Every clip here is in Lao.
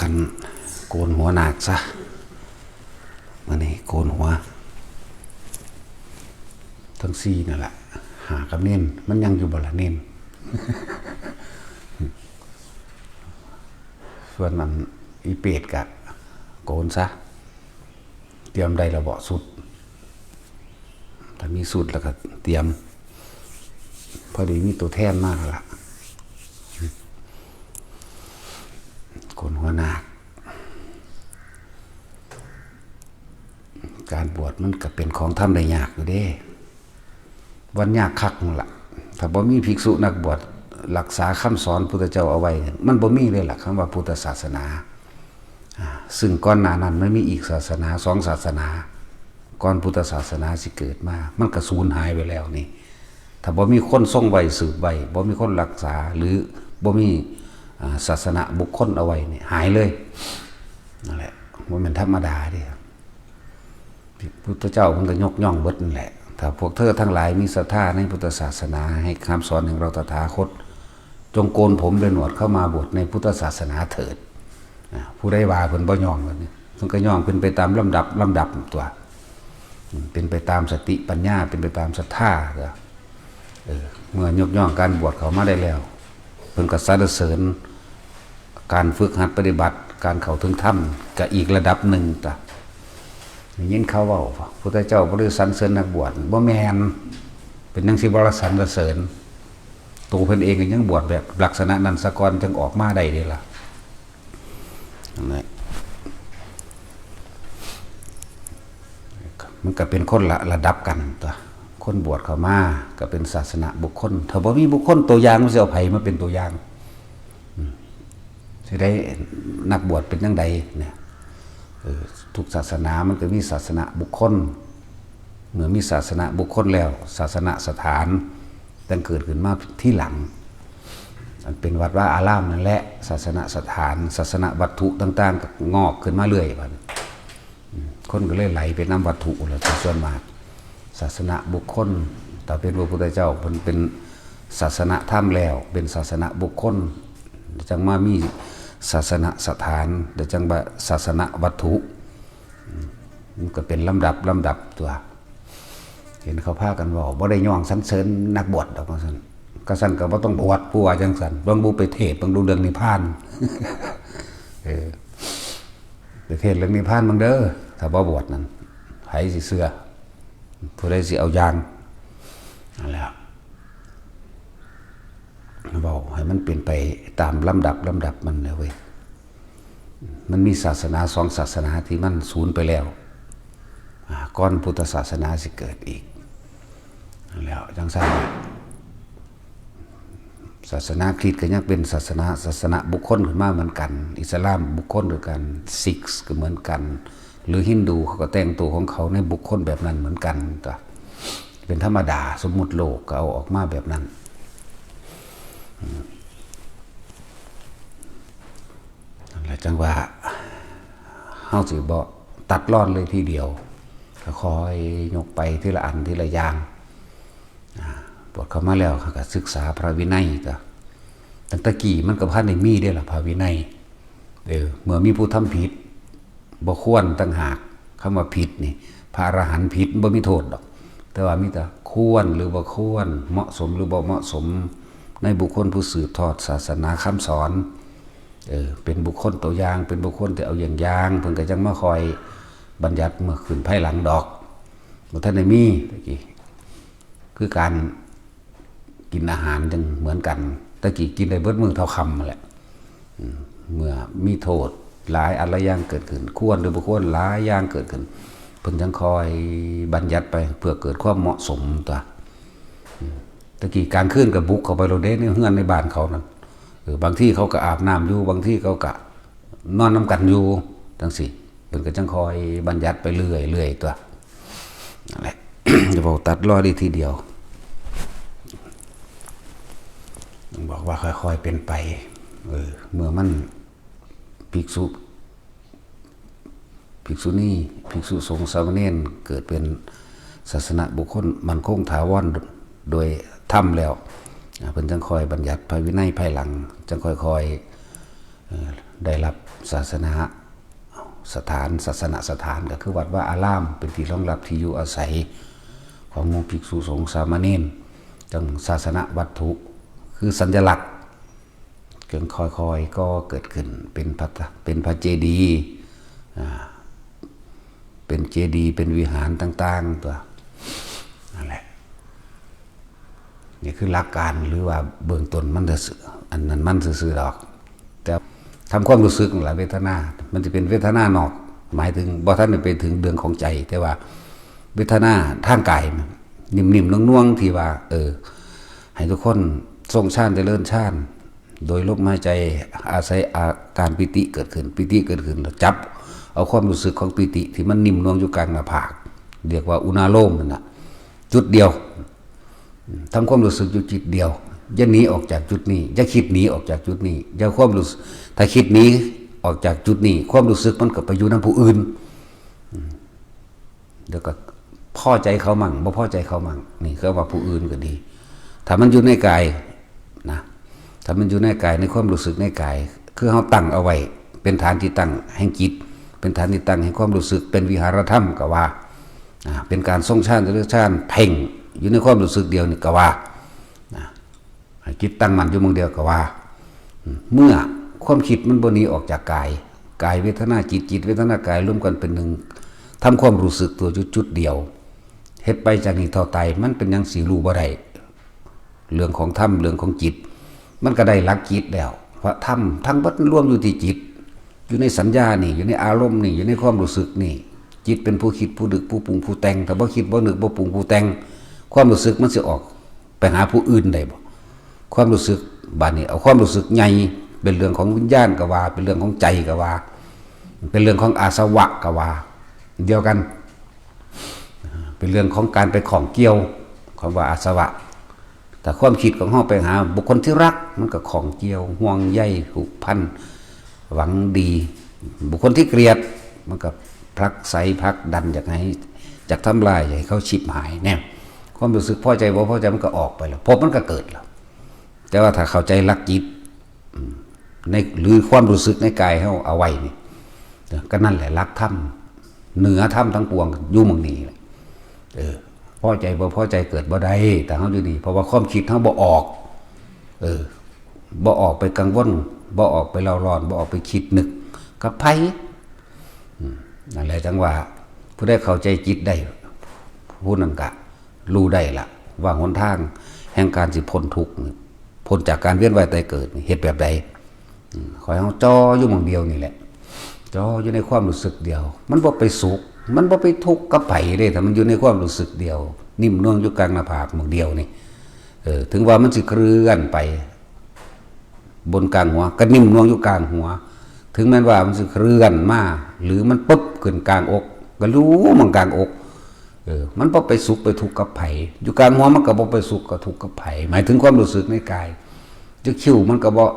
ອັນ ໂກນຫົວນາກຊະ ມື້ນີ້ໂກນຫົວ ທັງສີ່ນັ້ນລະ ຫາກັບເນນ ມັນຍັງຢູ່ບໍ່ລະເນນ? ສ່ວນອັນອີເປດກະໂກນຊະ. ຕຽມໄດ້ແລ້ວເບາະ ຊຸດ? ຖ້າມີຊຸດແລ້ວກໍຕຽມ ພໍດີມີຕົວແທນມາແລ້ວລະ ໂກນຫົວນາກ. ການບວດມັນກໍເປັນຂອງທຳໄດ້ຍາກຢູ່ເດ້ ວັນຍາກຄັກນັ້ນລະ ຖ້າບໍ່ມີພິກສຸນັກບວດລັກສາຄຳສອນພຸດທະເຈົ້າເອົາໄວ້ ມັນບໍ່ມີເລີຍລະ ຄຳວ່າພຸດທະສາສະໜາ. ອາ ຊຶ່ງກ່ອນໜ້ານັ້ນມັນມີອີກສາສະໜາ ສອງສາສະໜາ ກ່ອນພຸດທະສາສະໜາຊິເກີດມາ ມັນກໍສູນຫາຍໄປແລ້ວນີ້. ຖ້າບໍ່ມີຄົນຊົງໄວ້ ສືບໄວ້ ບໍ່ມີຄົນລັກສາ ຫຼື ບໍ່ມີ ອາ ສາສະນະບຸກຄົນເອົາໄວ້ນີ້ ຫາຍເລີຍ. ນັ້ນແຫຼະ ບໍ່ແມ່ນທຳມະດາເດ້. ພຸດທະເຈົ້າເພິ່ນກໍຍົກຍ້ອງເບິດນັ້ນແຫຼະ ຖ້າພວກເທີທັງຫຼາຍມີສັດທາໃນພຸດທະສາສະໜາ ໃຫ້ຄຳສອນແຫ່ງເຮົາຕະຖາຄົດ ຈົ່ງໂກນຜົມດ້ວຍໜວດເຂົ້າມາບວດໃນພຸດທະສາສະໜາເຖີດ. ອາ ຜູ້ໃດວ່າເພິ່ນບໍ່ຍ້ອງ ເພິ່ນກໍຍ້ອງເປັນໄປຕາມລຳດັບ ລຳດັບຕົວະ ເປັນໄປຕາມສະຕິປັນຍາ ເປັນໄປຕາມສັດທາຕົວະ. ເອີ ເມື່ອຍົກຍ້ອງການບວດເຂົ້າມາໄດ້ແລ້ວ ເພິ່ນກໍສັນລະເສີນການຝຶກຫັດປະຕິບັດ ການເຂົ້າເຖິງທຳ ກໍອີກລະດັບໜຶ່ງຕົວະ. ໄດ້ຍິນເຂົາເວົ້າ ພຸດທະເຈົ້າບໍ່ໄດ້ສັນເສີນນັກບວດ ບໍ່ແມ່ນ ເປັນຫຍັງຊິບໍ່ລະສັນລະເສີນ? ໂຕເພິ່ນເອງກໍຍັງບວດແບບລັກສະນະນັ້ນສາກ່ອນ ຈັ່ງອອກມາໄດ້ເດ້ລະ. ນັ້ນແຫຼະ ມັນກໍເປັນຄົນລະລະດັບກັນຕົວະ ຄົນບວດເຂົ້າມາກໍເປັນສາສະນະບຸກຄົນ ຖ້າບໍ່ມີບຸກຄົນຕົວຢ່າງ ມັນຊິເອົາໃຜມາເປັນຕົວຢ່າງ? ອືມ ຊິໄດ້ນັກບວດເປັນຈັ່ງໃດເນຍ? ເອີ ທຸກສາສະໜາມັນກໍມີສາສະນະບຸກຄົນ ເມື່ອມີສາສະນະບຸກຄົນແລ້ວ ສາສະນະສະຖານຈັ່ງເກີດຂຶ້ນມາທີຫຼັງ ອັນເປັນວັດວາອາລາມນັ້ນແຫຼະ ສາສະນະສະຖານ ສາສະນະວັດຖຸຕ່າງໆກໍງອກຂຶ້ນມາເລື້ອຍ ບາດນີ້ ອືມ ຄົນກໍເລີຍໄຫຼໄປນຳວັດຖຸແລ້ວ ສ່ວນມາກ. ສາສະນະບຸກຄົນ ຖ້າເປັນພະພຸດທະເຈົ້າ ເພິ່ນເປັນສາສະນະທຳແລ້ວ ເປັນສາສະນະບຸກຄົນ ຈັ່ງມາມີສາສະນະສະຖານ ແລ້ວຈັ່ງວ່າສາສະນະວັດຖຸ ອືມ ມັນກໍເປັນລຳດັບ ລຳດັບຕົວະ. ເຫັນເຂົາພາກັນເວົ້າ ບໍ່ໄດ້ຍ້ອງສັນເສີນນັກບວດດອກ ວ່າຊັ້ນ. ກະຊັ້ນກໍບໍ່ຕ້ອງບວດ ຜູ້ວ່າຈັ່ງຊັ້ນ. ເບິ່ງດູ ໄປເທດເບິ່ງດູເລື່ອງນິບພານ ເອີ ໄປເທດເລື່ອງນິບພານເບິ່ງເດີ ຖ້າບໍ່ບວດນັ້ນ ໃຜຊິເຊື່ອ? ຜູ້ໃດຊິເອົາຢ່າງ? ນັ້ນແຫຼະ ເວົ້າໃຫ້ມັນເປັນໄປຕາມລຳດັບ ລຳດັບມັນແຫຼະເວີຍ. ມັນມີສາສະໜາສອງສາສະໜາທີ່ມັນສູນໄປແລ້ວ ອາ ກ່ອນພຸດທະສາສະໜາຊິເກີດອີກ. ແລ້ວຈັ່ງຊັ້ນ ສາສະໜາຄຣິດກໍຍັງເປັນສາສະໜາ ສາສະນະບຸກຄົນຂຶ້ນມາເໝືອນກັນ, ອິດສະລາມບຸກຄົນຄືກັນ, ຊິກກໍເໝືອນກັນ ຫຼື ຮິນດູເຂົາກໍແຕ່ງໂຕຂອງເຂົາໃນບຸກຄົນແບບນັ້ນເໝືອນກັນຕົວະ. ເປັນທຳມະດາ ສົມມຸດໂລກກໍເອົາອອກມາແບບນັ້ນ. ອືມ ນັ້ນແຫຼະ ຈັ່ງວ່າເຮົາຊິບໍ່ຕັດລອນເລີຍທີດຽວ ກໍຄ່ອຍຍົກໄປທີລະອັນທີລະຢ່າງ. ອາ ບວດເຂົ້າມາແລ້ວ ເຮົາກໍສຶກສາພະວິໄນ ກໍຕັ້ງແຕ່ກີ້ມັນກໍບໍ່ທັນໄດ້ມີເດ້ລະ ພະວິໄນ. ເອີ ເມື່ອມີຜູ້ທຳຜິດ ບໍ່ຄວນຕ່າງຫາກ. ຄຳວ່າຜິດນີ້ ພະອະລະຫັນຜິດ ບໍ່ມີໂທດດອກ ແຕ່ວ່າມີແຕ່ຄວນ ຫຼື ບໍ່ຄວນ ເໝາະສົມ ຫຼື ບໍ່ເໝາະສົມ ໃນບຸກຄົນຜູ້ສືບທອດສາສະໜາຄຳສອນ. ເອີ ເປັນບຸກຄົນຕົວຢ່າງ ເປັນບຸກຄົນທີ່ເອົາຢ່າງຢ່າງ ເພິ່ນກໍຈັ່ງມາຄ່ອຍບັນຍັດເມື່ອຂຶ້ນພາຍຫຼັງດອກ. ບໍ່ທັນໄດ້ມີແຕ່ກີ້ ຄືການ ກິນອາຫານຈັ່ງເໝືອນກັນ ແຕ່ກີ້ກິນໄດ້ເບິດມື້ເທົ່າຄ່ຳຫັ້ນແຫຼະ. ອືມ ເມື່ອມີໂທດຫຼາຍອັນຫຼາຍຢ່າງເກີດຂຶ້ນ ຄວນຫຼືບໍ່ຄວນຫຼາຍຢ່າງເກີດຂຶ້ນ ເພິ່ນຈັ່ງຄ່ອຍບັນຍັດໄປເພື່ອເກີດຄວາມເໝາະສົມຕົວະ. ອືມ ແຕ່ກີ້ກາງຄືນກໍບຸກເຂົ້າໄປໂລດເດ້ ໃນເຮືອນໃນບ້ານເຂົານັ້ນ. ເອີ ບາງທີເຂົາກໍອາບນ້ຳຢູ່ ບາງທີເຂົາກໍ ນອນນຳກັນຢູ່ຈັ່ງຊີ້ ເພິ່ນກໍຈັ່ງຄ່ອຍບັນຍັດໄປເລື້ອຍໆຕົວະ. ນັ້ນແຫຼະ ຈະເວົ້າຕັດລອຍໄດ້ທີດຽວ ບອກວ່າຄ່ອຍໆເປັນໄປ. ເອີ ເມື່ອມັນ ພິກສຸ ພິກສຸນີ ພິກສຸສົງ ສາມະເນນ ເກີດເປັນສາສະນະບຸກຄົນໝັ້ນຄົງຖາວອນໂດຍທຳແລ້ວ ອາ ເພິ່ນຈັ່ງຄ່ອຍບັນຍັດພະວິໄນພາຍຫຼັງ ຈັ່ງຄ່ອຍໆ ເອີ ໄດ້ຮັບສາສະນະສະຖານ ສາສະນະສະຖານ ກໍຄືວັດວາອາຣາມ ເປັນທີ່ຮອງຮັບທີ່ຢູ່ອາໄສຂອງໝູ່ພິກສຸສົງສາມະເນນ ຈັ່ງສາສະນະວັດຖຸ ຄືສັນຍະລັກ ຈຶ່ງຄ່ອຍໆກໍ່ເກີດຂຶ້ນ ເປັນພະ ເປັນພະເຈດີ ອາ ເປັນເຈດີ ເປັນວິຫານຕ່າງໆ ຕົວະ ນັ້ນແຫຼະ. ນີ້ຄືຫຼັກການ ຫຼືວ່າເບື້ອງຕົ້ນມັນຊື່ໆ ອັນນັ້ນມັນຊື່ໆດອກ. ແຕ່ທຳຄວາມຮູ້ສຶກນັ້ນລະ ເວທະນາ ມັນຈະເປັນເວທະນານອກ ໝາຍເຖິງບໍ່ທັນໄດ້ໄປເຖິງເລື່ອງຂອງໃຈ ແຕ່ວ່າເວທະນາທາງກາຍ ນິ້ມໆນວງໆ ທີ່ວ່າ ເອີ ໃຫ້ທຸກຄົນຊົງຊານ ຈະເລີນຊານ ໂດຍລົມຫາຍໃຈ ອາໄສອາການປີຕິເກີດຂຶ້ນ ປີຕິເກີດຂຶ້ນ ແລ້ວຈັບເອົາຄວາມຮູ້ສຶກຂອງປີຕິທີ່ມັນນິ້ມນວງຢູ່ກາງໜ້າຜາກ ເອີ້ນວ່າອຸນາໂລມນັ້ນນະ ຈຸດດຽວ ທຳຄວາມຮູ້ສຶກຢູ່ຈຸດດຽວ ຢ່າໜີອອກຈາກຈຸດນີ້ ຢ່າຄິດໜີອອກຈາກຈຸດນີ້ ຢ່າຄວາມຮູ້ສຶກ ຖ້າຄິດໜີອອກຈາກຈຸດນີ້ ຄວາມຮູ້ສຶກມັນກໍໄປຢູ່ນຳຜູ້ອື່ນ ແລ້ວກໍພໍໃຈເຂົາໝັ້ງ ບໍ່ພໍໃຈເຂົາໝັ້ງ ນີ້ຄືວ່າຜູ້ອື່ນກໍດີ ຖ້າມັນຢູ່ໃນກາຍນະ ຖ້າມັນຢູ່ໃນກາຍ ໃນຄວາມຮູ້ສຶກໃນກາຍ ຄືເຮົາຕັ້ງເອົາໄວ້ ເປັນຖານທີ່ຕັ້ງແຫ່ງຈິດ ເປັນຖານທີ່ຕັ້ງແຫ່ງຄວາມຮູ້ສຶກ ເປັນວິຫາລະທຳກໍວ່າ ອາ ເປັນການຊົງຊານ ຈະເລີນຊານ ເພັ່ງຢູ່ໃນຄວາມຮູ້ສຶກດຽວນີ້ກໍວ່າ ນະ ໃຫ້ຈິດຕັ້ງໝັ້ນຢູ່ໝ່ອງດຽວກໍວ່າ ເມື່ອຄວາມຄິດມັນບໍ່ໜີອອກຈາກກາຍ ກາຍເວທະນາຈິດ ຈິດເວທະນາກາຍລວມກັນເປັນໜຶ່ງ ທຳຄວາມຮູ້ສຶກຕົວຢູ່ຈຸດດຽວ ເຮັດໄປຈາກນີ້ເທົ່າຕາຍ ມັນເປັນຫຍັງຊິຮູ້ບໍ່ໄດ້ ເລື່ອງຂອງທຳ ເລື່ອງຂອງຈິດ ມັນກໍໄດ້ຫຼັກຈິດແລ້ວ ເພາະທຳທັງເບິດລວມຢູ່ທີ່ຈິດ ຢູ່ໃນສັນຍານີ້ ຢູ່ໃນອາລົມນີ້ ຢູ່ໃນຄວາມຮູ້ສຶກນີ້ ຈິດເປັນຜູ້ຄິດ ຜູ້ນຶກ ຜູ້ປຸງ ຜູ້ແຕ່ງ ຖ້າບໍ່ຄິດ ບໍ່ນຶກ ບໍ່ປຸງ ຜູ້ແຕ່ງ ຄວາມຮູ້ສຶກມັນຊິອອກໄປຫາຜູ້ອື່ນໄດ້ບໍ່? ຄວາມຮູ້ສຶກ ບາດນີ້ເອົາຄວາມຮູ້ສຶກໃຫຍ່ ເປັນເລື່ອງຂອງວິນຍານກໍວ່າ ເປັນເລື່ອງຂອງໃຈກໍວ່າ ເປັນເລື່ອງຂອງອາສະວະກໍວ່າ ດຽວກັນ ເປັນເລື່ອງຂອງການໄປຂ້ອງກ່ຽວ ຄຳວ່າອາສະວະ ຖ້າຄວາມຄິດຂອງເຮົາໄປຫາບຸກຄົນທີ່ຮັກ ມັນກໍຂ້ອງກ່ຽວ ຫ່ວງໃຍ ຜູກພັນ ຫວັງດີ ບຸກຄົນທີ່ເກລີຍດ ມັນກໍຜລັກໄສຜລັກດັນ ຢາກໃຫ້ ຢາກທຳລາຍ ຢາກໃຫ້ເຂົາຊິບຫາຍແນວ ຄວາມຮູ້ສຶກພໍໃຈບໍ່ພໍໃຈ ມັນກໍອອກໄປແລ້ວ ພົບມັນກໍເກີດແລ້ວ. ແຕ່ວ່າຖ້າເຂົ້າໃຈຫຼັກຈິດ ອືມ ໃນ ຫຼືຄວາມຮູ້ສຶກໃນກາຍເຮົາເອົາໄວ້ນີ້ ກໍນັ້ນແຫຼະຫຼັກທຳ ເໜືອທຳທັງປວງຢູ່ໝ່ອງນີ້ແຫຼະ ເອີ ພໍໃຈບໍ່ພໍໃຈເກີດບໍ່ໄດ້ ຖ້າເຮົາຢູ່ນີ້ ເພາະວ່າຄວາມຄິດເຮົາບໍ່ອອກ ເອີ ບໍ່ອອກໄປກັງວົນ ບໍ່ອອກໄປເລົ່າຮ້ອນ ບໍ່ອອກໄປຄິດນຶກກັບໃຜ ອືມ ນັ້ນແຫຼະ ຈັ່ງວ່າຜູ້ໃດເຂົ້າໃຈຈິດໄດ້ ຜູ້ນັ້ນກະ ຮູ້ໄດ້ລະວ່າຫົນທາງແຫ່ງການຊິພົ້ນທຸກ ພົ້ນຈາກການວຽນວ່າຍຕາຍເກີດນີ້ເຮັດແບບໃດ. ຂໍໃຫ້ເຮົາຈ່ອຢູ່ໝ່ອງດຽວນີ້ແຫຼະ ຈ່ອຢູ່ໃນຄວາມຮູ້ສຶກດຽວ ມັນບໍ່ໄປສຸກ ມັນບໍ່ໄປທຸກກັບໃຜເດ້ ຖ້າມັນຢູ່ໃນຄວາມຮູ້ສຶກດຽວ ນິ້ມນວງຢູ່ກາງໜ້າຜາກໝ່ອງດຽວນີ້ ເອີ ເຖິງວ່າມັນຊິເຄື່ອນໄປ ບົນກາງຫົວ ກໍນິ້ມນວງຢູ່ກາງຫົວ ເຖິງແມ່ນວ່າມັນຊິເຄື່ອນມາ ຫຼືມັນປຶບຂຶ້ນກາງອົກ ກໍຢູ່ໝ່ອງກາງອົກ ເອີ ມັນບໍ່ໄປສຸກໄປທຸກກັບໃຜ ຢູ່ກາງຫົວມັນກໍບໍ່ໄປສຸກກໍທຸກກັບໃຜ ໝາຍເຖິງຄວາມຮູ້ສຶກໃນກາຍ ຢູ່ຄິ້ວມັນກໍບໍ່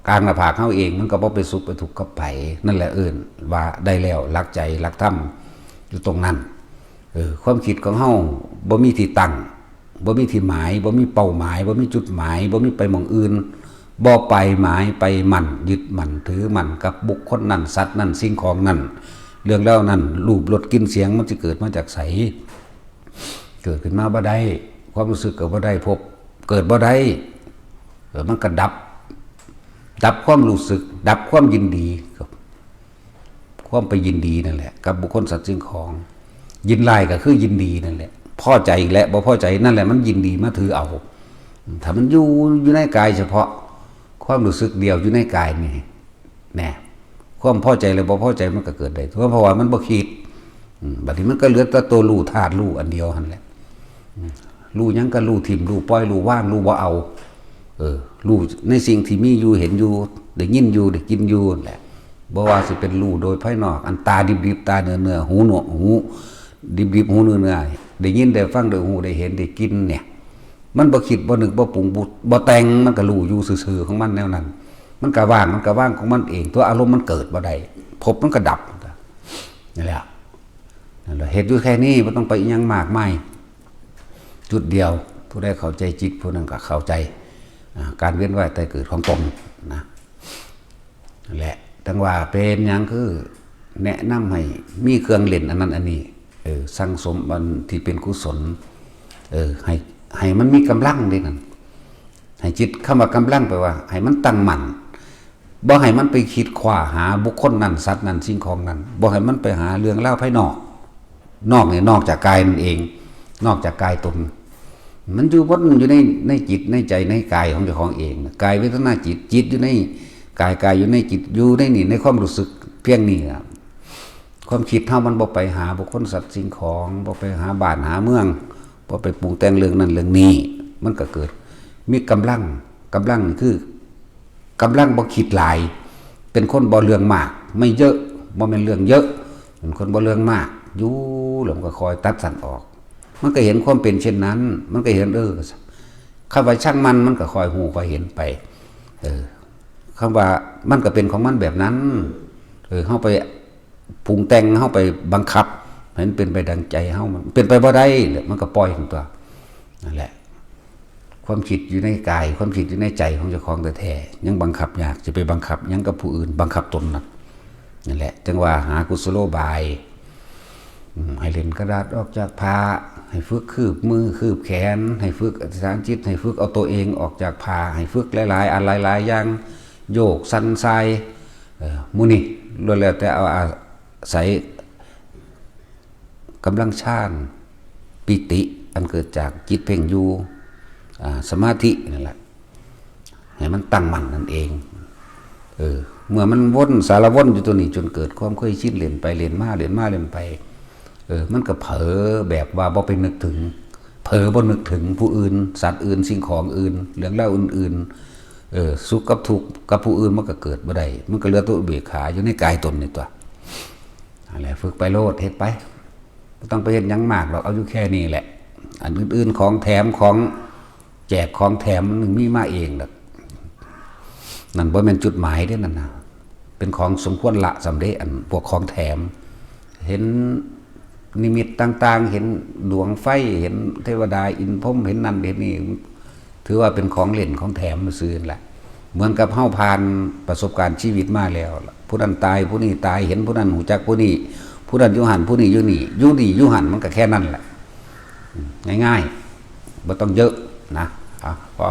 ກາງໜ້າຜາກເຮົາເອງ ມັນກໍບໍ່ໄປສຸກໄປທຸກກັບໃຜ ນັ້ນແຫຼະເອີ້ນວ່າໄດ້ແລ້ວ ຫຼັກໃຈ ຫຼັກທຳ ຢູ່ຕົງນັ້ນ ເອີ ຄວາມຄິດຂອງເຮົາບໍ່ມີທີ່ຕັ້ງ ບໍ່ມີທີ່ໝາຍ ບໍ່ມີເປົ້າໝາຍ ບໍ່ມີຈຸດໝາຍ ບໍ່ມີໄປໝ່ອງອື່ນ ບໍ່ໄປໝາຍໄປໝັ້ນ ຍຶດໝັ້ນຖືໝັ້ນກັບບຸກຄົນນັ້ນ ສັດນັ້ນ ສິ່ງຂອງນັ້ນ ເລື່ອງລາວນັ້ນ ຮູບ ລົດ ກິ່ນ ສຽງ ມັນຊິເກີດມາຈາກໃສ? ເກີດຂຶ້ນມາບໍ່ໄດ້ ຄວາມຮູ້ສຶກກໍບໍ່ໄດ້ພົບ ເກີດບໍ່ໄດ້ ເອີ ມັນກໍດັບ ດັບຄວາມຮູ້ສຶກ ດັບຄວາມຍິນດີ ຄວາມໄປຍິນດີນັ້ນແຫຼະ ກັບບຸກຄົນ ສັດ ສິ່ງຂອງ ຍິນຮ້າຍກໍຄືຍິນດີນັ້ນແຫຼະ ພໍໃຈແລະບໍ່ພໍໃຈນັ້ນແຫຼະ ມັນຍິນດີມາຖືເອົາ ຖ້າມັນຢູ່ ຢູ່ໃນກາຍສະເພາະ ຄວາມຮູ້ສຶກດຽວຢູ່ໃນກາຍນີ້ ແນ່ ຄວາມພໍໃຈແລະບໍ່ພໍໃຈມັນກໍເກີດໄດ້ ເພາະວ່າມັນບໍ່ຄິດ ອືມ ບັດນີ້ມັນກໍເຫຼືອແຕ່ໂຕຮູ້ ທາດຮູ້ອັນດຽວຫັ້ນແຫຼະ ອືມ ຮູ້ຫຍັງກໍຮູ້ຖິ້ມ ຮູ້ປ່ອຍ ຮູ້ວາງ ຮູ້ບໍ່ເອົາ ເອີ ຮູ້ໃນສິ່ງທີ່ມີຢູ່ ເຫັນຢູ່ ໄດ້ຍິນຢູ່ ໄດ້ກິນຢູ່ນັ້ນແຫຼະ ບໍ່ວ່າຊິເປັນຮູ້ໂດຍພາຍນອກ ອັນຕາດິບໆ ຕາເນື້ອໆ ຫູໜວກຫູດິບໆ ຫູເນື້ອໆ ໄດ້ຍິນໄດ້ຟັງ ໄດ້ຮູ້ໄດ້ເຫັນໄດ້ກິນນີ້ ມັນບໍ່ຄິດບໍ່ນຶກບໍ່ປຸງບໍ່ ບໍ່ແຕ່ງ ມັນກໍຮູ້ຢູ່ຊື່ໆຂອງມັນແນວນັ້ນ ມັນກໍວ່າງ ມັນກໍວ່າງຂອງມັນເອງ ຕົວອາລົມມັນເກີດບໍ່ໄດ້ ພົບມັນກໍດັບ ນັ້ນແຫຼະ ນັ້ນແຫຼະ ເຮັດຢູ່ແຄ່ນີ້ ບໍ່ຕ້ອງໄປອີ່ຫຍັງມາກມາຍ ຈຸດດຽວ ຜູ້ໃດເຂົ້າໃຈຈິດ ຜູ້ນັ້ນກໍເຂົ້າໃຈ ອາ ການວຽນວ່າຍຕາຍເກີດຂອງຕົນນະ. ແຫຼະ ຈັ່ງວ່າເປັນຫຍັງຄືແນະນຳໃຫ້ມີເຄື່ອງຫຼິ້ນອັນນັ້ນອັນນີ້ ເອີ ສັ່ງສົມອັນທີ່ເປັນກຸສົນ ເອີ ໃຫ້ ໃຫ້ມັນມີກຳລັງເດ້ນັ້ນ ໃຫ້ຈິດ ຄຳວ່າກຳລັງແປວ່າໃຫ້ມັນຕັ້ງໝັ້ນ ບໍ່ໃຫ້ມັນໄປຄິດຄວ້າຫາບຸກຄົນນັ້ນ ສັດນັ້ນ ສິ່ງຂອງນັ້ນ ບໍ່ໃຫ້ມັນໄປຫາເລື່ອງລາວພາຍນອກ ນອກນີ້ ນອກຈາກກາຍນັ້ນເອງ ນອກຈາກກາຍຕົນ ມັນຢູ່ ມັນຢູ່ໃນ ໃນຈິດໃນໃຈໃນກາຍຂອງເຈົ້າຂອງເອງ ກາຍເວທະນາຈິດ ຈິດຢູ່ໃນກາຍ ກາຍຢູ່ໃນຈິດ ຢູ່ໃນນີ້ ໃນຄວາມຮູ້ສຶກພຽງນີ້ລະ ຄວາມຄິດເຮົາມັນບໍ່ໄປຫາບຸກຄົນສັດສິ່ງຂອງ ບໍ່ໄປຫາບ້ານຫາເມືອງ ບໍ່ໄປປຸງແຕ່ງເລື່ອງນັ້ນເລື່ອງນີ້ ມັນກໍເກີດມີກຳລັງ ກຳລັງນີ້ຄື ກຳລັງບໍ່ຄິດຫຼາຍ ເປັນຄົນບໍ່ເລື່ອງມາກ ໄມ່ເຍີະ ບໍ່ແມ່ນເລື່ອງເຍີະ ເປັນຄົນບໍ່ເລື່ອງມາກ ຢູ່ແລ້ວມັນກໍຄ່ອຍຕັດສັ້ນອອກ ມັນກໍເຫັນຄວາມເປັນເຊັ່ນນັ້ນ ມັນກໍເຫັນ ເອີ ຄຳວ່າຊ່າງມັນ ມັນກໍຄ່ອຍຮູ້ຄ່ອຍເຫັນໄປ ເອີ ຄຳວ່າມັນກໍເປັນຂອງມັນແບບນັ້ນ ເອີ ເຮົາໄປປຸງແຕ່ງ ເຮົາໄປບັງຄັບໃຫ້ມັນເປັນໄປດັ່ງໃຈເຮົາ ມັນເປັນໄປບໍ່ໄດ້ ແລ້ວມັນກໍປ່ອຍຫັ້ນຕົວະ ນັ້ນແຫຼະ ຄວາມຄິດຢູ່ໃນກາຍ ຄວາມຄິດຢູ່ໃນໃຈຂອງເຈົ້າຂອງແທ້ໆ ຍັງບັງຄັບຍາກ ຈະໄປບັງຄັບຫຍັງກັບຜູ້ອື່ນ ບັງຄັບຕົນນະ ນັ້ນແຫຼະ ຈຶ່ງວ່າຫາກຸສະໂລບາຍ ອືມ ໃຫ້ເຫຼັ້ນກະດາດອອກຈາກຜ້າ ໃຫ້ຝຶກຄືບມືຄືບແຂນ ໃຫ້ຝຶກອະທິຖານຈິດ ໃຫ້ຝຶກເອົາໂຕເອງອອກຈາກຜ້າ ໃຫ້ຝຶກຫຼາຍໆອັນຫຼາຍໆຢ່າງ ໂຍກສັ່ນສາຍ ເອີ ໝູ່ນີ້ລ້ວນແລ້ວແຕ່ເອົາອາໄສ ກຳລັງຊານ ປີຕິ ອັນເກີດຈາກຈິດເພັ່ງຢູ່ ອາ ສະມາທິນັ້ນແຫຼະ ໃຫ້ມັນຕັ້ງໝັ້ນນັ້ນເອງ ເອີ ເມື່ອມັນວົນ ສາລະວົນຢູ່ຕົວນີ້ ຈົນເກີດຄວາມເຄີຍຊິນ ເຫຼັ້ນໄປເຫຼັ້ນມາ ເຫຼັ້ນມາເຫຼັ້ນໄປ ເອີ ມັນກໍເຜີແບບວ່າບໍ່ໄປນຶກເຖິງ ເຜີບໍ່ນຶກເຖິງຜູ້ອື່ນ ສັດອື່ນ ສິ່ງຂອງອື່ນ ເລື່ອງລາວອື່ນໆ ເອີ ສຸກກັບທຸກກັບຜູ້ອື່ນ ມັນກໍເກີດບໍ່ໄດ້ ມັນກໍເຫຼືອແຕ່ອຸເບກຂາຢູ່ໃນກາຍຕົນນີ້ຕົວະ ຫັ້ນແຫຼະ ຝຶກໄປໂລດ ເຮັດໄປ ບໍ່ຕ້ອງໄປເຮັດຫຍັງມາກດອກ ເອົາຢູ່ແຄ່ນີ້ແຫຼະ ອັນອື່ນໆ ຂອງແຖມ ຂອງແຈກ ຂອງແຖມ ມັນມີມາເອງດອກ ນັ້ນບໍ່ແມ່ນຈຸດໝາຍເດ້ ນັ້ນນະ ເປັນຂອງສົມຄວນລະຊ້ຳເດ້ ອັນພວກຂອງແຖມ ເຫັນນິມິດຕ່າງໆ ເຫັນດວງໄຟ ເຫັນເທວະດາອິນພົມ ເຫັນນັ້ນເຫັນນີ້ ຖືວ່າເປັນຂອງເຫຼັ້ນຂອງແຖມຊື່ນັ້ນແຫຼະ ເໝືອນກັບເຮົາຜ່ານປະສົບການຊີວິດມາແລ້ວ ຜູ້ນັ້ນຕາຍ ຜູ້ນີ້ຕາຍ ເຫັນຜູ້ນັ້ນຮູ້ຈັກຜູ້ນີ້ ຜູ້ນັ້ນຢູ່ຫັ້ນ ຜູ້ນີ້ຢູ່ນີ້ ຢູ່ນີ້ຢູ່ຫັ້ນ ມັນກໍແຄ່ນັ້ນແຫຼະ ງ່າຍໆ ບໍ່ຕ້ອງເຍີະນະ ເອົາ ພໍ.